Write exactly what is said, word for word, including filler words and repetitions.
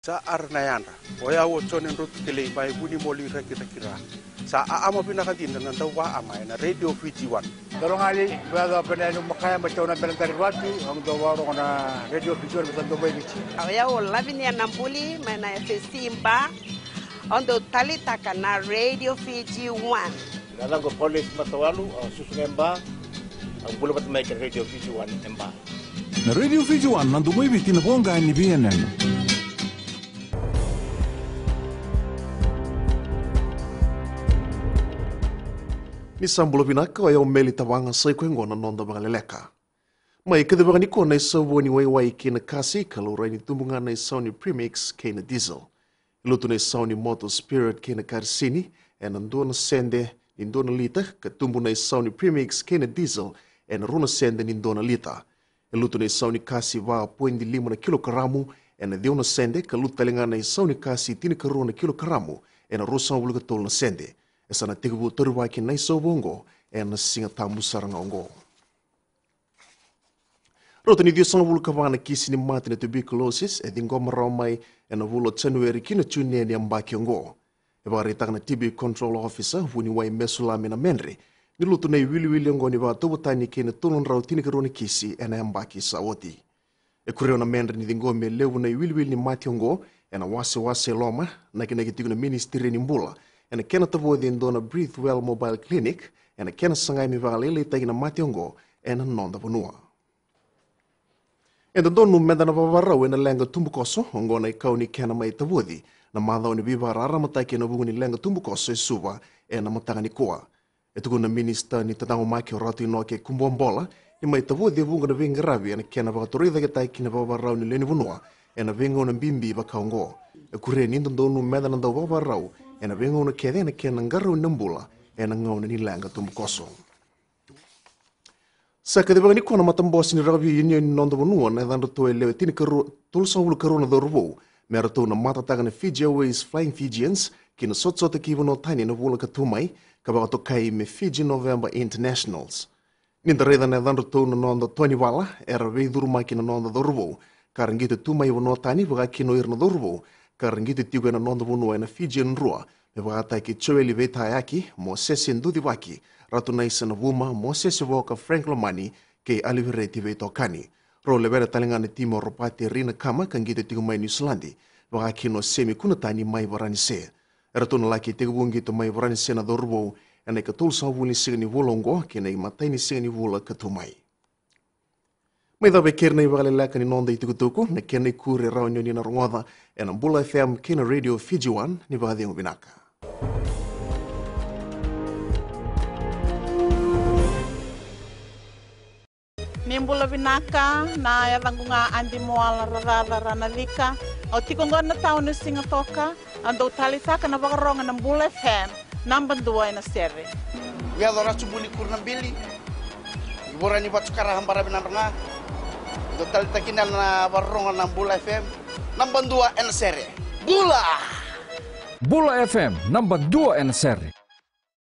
Sa ara na yadra. O yau o Jone Drotu Kelei mai Vunimoli Rakiraki Ra. Sa aama vinaka dina na dauvaama ena Radio Fiji One. Dolo gali, vea dau pena yani makaya mai tau na bela dari vatu, au dau varogo na Radio Fiji One, vea sa dau mai Viti. O yau o Lavinia Nabuli mai na F S C Ba. Au dau talitaka na Radio Fiji One. Na yacaqu o Paulesi Matawalu, au susu ga e Ba, au bula vata mai kei na Radio Fiji One e Ba. Na Radio Fiji One, na domo i Viti, na voqa ni veiyanuyanu. Ni sa bula vinaka, o yau Meli Tavaga, sa i koya oqo na noda vakaleleka. Mai kacivaka nikua na isau vua ni waiwai kei na kasi, ka laurai ni tubu ga na isau ni premix kei na diesel. E lutu na isau ni motor spirit kei na karisini ena dua na sede ni dua na lita, ka tubu na isau ni premix kei na diesel ena rua na sede ni dua na lita. E lutu na isau ni kasi va poidi lima na kilokaramu ena ciwa na sede, ka lutu tale ga na isau ni kasi tinikarua na kilokaramu ena ruasagavulu ka tolu na sede. E sa na tekivu taurivaki na isau vou oqo ena Siga Tabu sara ga oqo. Rauta ni ciwasagavulu ka va na kisi ni mate na tuberculosis e ciqoma rawa mai ena vula o Janueri ki na June ni yabaki oqo. E vakaraitaka na T B Control Officer, Vuniwai Mesulame Namedre, ni lutu na iwiliwili oqo ni vakatauvatani kei na tolu na drau tinikarua na kisi ena yabaki sa oti. E kuria o Namedre ni ciqomi e levu na iwiliwili ni mate oqo ena wasewase e loma, nakinaki tiko na Minisitiri ni Bula ena kena tavoci e dua na Breathe Well Mobile Clinic ena kena sagai me vakalailaitaki na mate oqo ena noda vanua. E dodonu meda na vavarau ena leqa tubukoso, oqo na ikau ni kena mai tavoci na macawa ni veivakararamataki ena vuku ni leqa tubukoso e Suva ena mataka nikua. E tukuna na Minisita ni Tataqomaki o Ratu Inoke Kubuabola ni mai tavoci e vuqa na veiqaravi ena kena vakatorocaketaki na vakavakarau ni lewe ni vanua ena veigauna bibi vaka oqo. E kuria ni dodonu meda na dau vakavakarau ena veigauna kece ena kena qarauni na bula ena gauna ni leqa tubukoso. Sa kacivaka nikua na matabose ni rakavi union ni noda vanua na yacadratou e lewe tinikarua, tolusagavulu karua na cauravou, me ratou na matataka na Fiji Airways Flying Fijians ki na sotasota ki vanua tani ena vula ka tu mai, ka vakatokai me Fiji November Internationals. Ni da raica na yacadratou na noda toa ni vala era veicurumaki na noda cauravou ka ra qito tu mai vanua tani, vaka kina o ira na cauravou ka ra qito tiko ena noda vanua ena Fijian Drua, me vakataki Joeli Veitayaki, Mosese Ducivaki, Ratu Naisa Navuma, Mosese Voka, Frank Lomani kei Alivereti Veitokani. Rau lewena tale ga na timi o Ropati Rinakama ka qito tiko mai Niusiladi, vaka kina o Semi Kunatani mai Varanise. Eratou na laki tekivu qito mai Varanise na cauravou ena ikatolusagavulu ni siga ni vula oqo kei na imatai ni siga ni vula ka tu mai. Mai cava e keri na ivakaleleka ni noda itukutuku, na kena ikuri e rawa ni oni na rogoca ena Bula F M kei na Radio Fiji One. Ni vakacegu vinaka. Ni bula vinaka, na yacaqu ga Adi Moala Racaca Ranacika. Au tiko oqo na tauni o Sigatoka, au dau talitaka na vakarogo na Bula F M, naba dua ena sere. Meco Ratu Buli Kurunabili, i vura ni Vatu Kara, Baravi Nadroga. Dau talitaka kina na vakarogo na Bula F M, naba dua ena sere. Bula! Bula F M, naba dua ena sere.